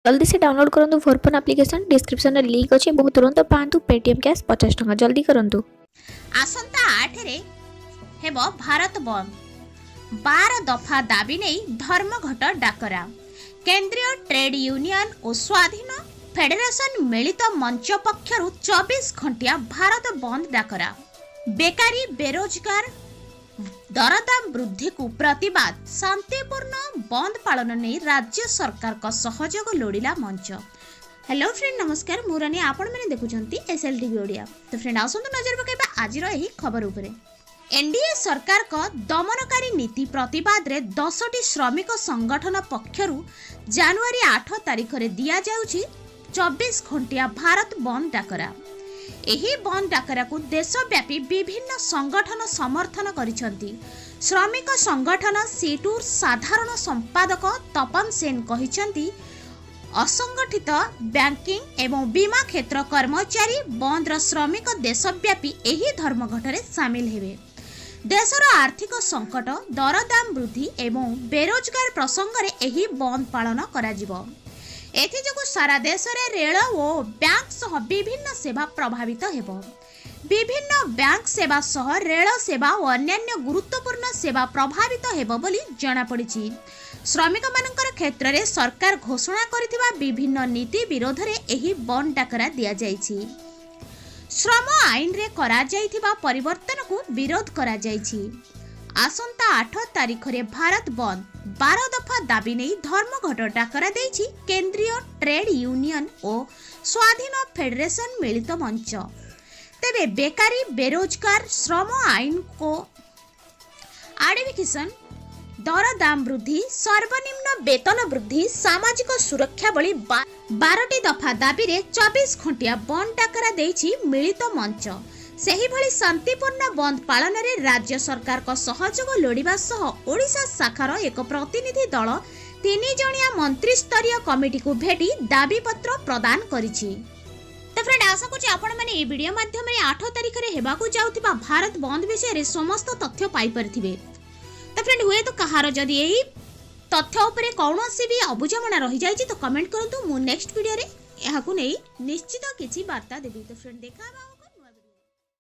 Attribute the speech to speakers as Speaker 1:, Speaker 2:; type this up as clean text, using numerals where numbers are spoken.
Speaker 1: ଜଲ୍ଦି ସେ ଡାଉନଲୋଡ୍ କରନ୍ତୁ ଫୋନ୍ ଆପ୍ଲିକେସନ୍। ଡିସ୍କ୍ରିପ୍ସନ୍ରେ ଲିଙ୍କ୍ ଅଛି ଏବଂ ତୁରନ୍ତ ପାଆନ୍ତୁ ପେଟିଏମ୍ କ୍ୟାସ୍ 50 ଟଙ୍କା। ଜଲ୍ଦି କରନ୍ତୁ।
Speaker 2: ଆସନ୍ତା 8ରେ ହେବ ଭାରତ ବନ୍ଦ। 12 ଦଫା ଦାବି ନେଇ ଧର୍ମଘଟ ଡାକରା। କେନ୍ଦ୍ରୀୟ ଟ୍ରେଡ୍ ୟୁନିୟନ ଓ ସ୍ୱାଧୀନ ଫେଡେରେସନ ମିଳିତ ମଞ୍ଚ ପକ୍ଷରୁ 24 ଘଣ୍ଟିଆ ଭାରତ ବନ୍ଦ ଡାକରା। ବେକାରୀ, ବେରୋଜଗାର, ଦରଦାମ ବୃଦ୍ଧିକୁ ପ୍ରତିବାଦ ଶାନ୍ତିପୂର୍ଣ୍ଣ ବନ୍ଦ ପାଳନ ନେଇ ରାଜ୍ୟ ସରକାରଙ୍କ ସହଯୋଗ ଲୋଡ଼ିଲା ମଞ୍ଚ। ହ୍ୟାଲୋ ଫ୍ରେଣ୍ଡ, ନମସ୍କାର। ମୁଁ ରାନୀ, ଆପଣମାନେ ଦେଖୁଛନ୍ତି ଏସ୍ଏଲ୍ ଟିଭି ଓଡ଼ିଆ। ତ ଫ୍ରେଣ୍ଡ, ଆସନ୍ତୁ ନଜର ପକାଇବା ଆଜିର ଏହି ଖବର ଉପରେ। ଏନ୍ଡିଏ ସରକାରଙ୍କ ଦମନକାରୀ ନୀତି ପ୍ରତିବାଦରେ 10ଟି ଶ୍ରମିକ ସଂଗଠନ ପକ୍ଷରୁ ଜାନୁଆରୀ 8 ତାରିଖରେ ଦିଆଯାଉଛି 24 ଘଣ୍ଟିଆ ଭାରତ ବନ୍ଦ ଡାକରା। ଏହି ବନ୍ଦ ଡାକରାକୁ ଦେଶବ୍ୟାପୀ ବିଭିନ୍ନ ସଂଗଠନ ସମର୍ଥନ କରିଛନ୍ତି। ଶ୍ରମିକ ସଂଗଠନ ସିଟୁର ସାଧାରଣ ସମ୍ପାଦକ ତପନ ସେନ କହିଛନ୍ତି, ଅସଂଗଠିତ ବ୍ୟାଙ୍କିଂ ଏବଂ ବୀମା କ୍ଷେତ୍ର କର୍ମଚାରୀ, ବନ୍ଦର ଶ୍ରମିକ ଦେଶବ୍ୟାପୀ ଏହି ଧର୍ମଘଟରେ ସାମିଲ ହେବେ। ଦେଶର ଆର୍ଥିକ ସଙ୍କଟ, ଦରଦାମ ବୃଦ୍ଧି ଏବଂ ବେରୋଜଗାର ପ୍ରସଙ୍ଗରେ ଏହି ବନ୍ଦ ପାଳନ କରାଯିବ। ଏଥିଯୋଗୁଁ ସାରା ଦେଶରେ ରେଳ ଓ ବ୍ୟାଙ୍କ ସହ ବିଭିନ୍ନ ସେବା ପ୍ରଭାବିତ ହେବ। ବିଭିନ୍ନ ବ୍ୟାଙ୍କ ସେବା ସହ ରେଳ ସେବା ଓ ଅନ୍ୟାନ୍ୟ ଗୁରୁତ୍ୱପୂର୍ଣ୍ଣ ସେବା ପ୍ରଭାବିତ ହେବ ବୋଲି ଜଣାପଡ଼ିଛି। ଶ୍ରମିକମାନଙ୍କର କ୍ଷେତ୍ରରେ ସରକାର ଘୋଷଣା କରିଥିବା ବିଭିନ୍ନ ନୀତି ବିରୋଧରେ ଏହି ବନ୍ଦ ଡାକରା ଦିଆଯାଇଛି। ଶ୍ରମ ଆଇନରେ କରାଯାଇଥିବା ପରିବର୍ତ୍ତନକୁ ବିରୋଧ କରାଯାଇଛି। ଆସନ୍ତା 8 ତାରିଖରେ ଭାରତ ବନ୍ଦ। 12 ଦଫା ଦାବି ନେଇ ଧର୍ମଘଟ ଡାକରା ଦେଇଛି କେନ୍ଦ୍ରୀୟ ଟ୍ରେଡ୍ ୟୁନିୟନ ଓ ସ୍ୱାଧୀନ ଫେଡେରେସନ ମିଳିତ ମଞ୍ଚ। ତେବେ ବେକାରୀ, ବେରୋଜଗାର, ଶ୍ରମ ଆଇନକୁ ଆଡିଫିକେସନ, ଦରଦାମ ବୃଦ୍ଧି, ସର୍ବନିମ୍ନ ବେତନ ବୃଦ୍ଧି, ସାମାଜିକ ସୁରକ୍ଷା ଭଳି 12ଟି ଦଫା ଦାବିରେ 24 ଘଣ୍ଟିଆ ବନ୍ଦ ଡାକରା ଦେଇଛି ମିଳିତ ମଞ୍ଚ। ସେହିଭଳି ଶାନ୍ତିପୂର୍ଣ୍ଣ ବନ୍ଦ ପାଳନରେ ରାଜ୍ୟ ସରକାରଙ୍କ ସହଯୋଗ ଲୋଡ଼ିବା ସହ ଓଡ଼ିଶା ଶାଖାର ଏକ ପ୍ରତିନିଧି ଦଳ ତିନି ଜଣିଆ ମନ୍ତ୍ରିସ୍ତରୀୟ କମିଟିକୁ ଭେଟି ଦାବିପତ୍ର ପ୍ରଦାନ କରିଛି। ତ ଫ୍ରେଣ୍ଡ, ଆଶା କରୁଛି ଆପଣମାନେ ଏହି ଭିଡ଼ିଓ ମାଧ୍ୟମରେ 8 ତାରିଖରେ ହେବାକୁ ଯାଉଥିବା ଭାରତ ବନ୍ଦ ବିଷୟରେ ସମସ୍ତ ତଥ୍ୟ ପାଇପାରିଥିବେ। ତ ଫ୍ରେଣ୍ଡ, ହୁଏତ କାହାର ଯଦି ଏହି ତଥ୍ୟ ଉପରେ କୌଣସି ବି ଅବୁଝାମଣା ରହିଯାଇଛି, ତ କମେଣ୍ଟ କରନ୍ତୁ। ମୁଁ ନେକ୍ସଟ ଭିଡ଼ିଓରେ ଏହାକୁ ନେଇ ନିଶ୍ଚିତ କିଛି ବାର୍ତ୍ତା ଦେବି। ତ ଫ୍ରେଣ୍ଡ, ଦେଖା ହେବା।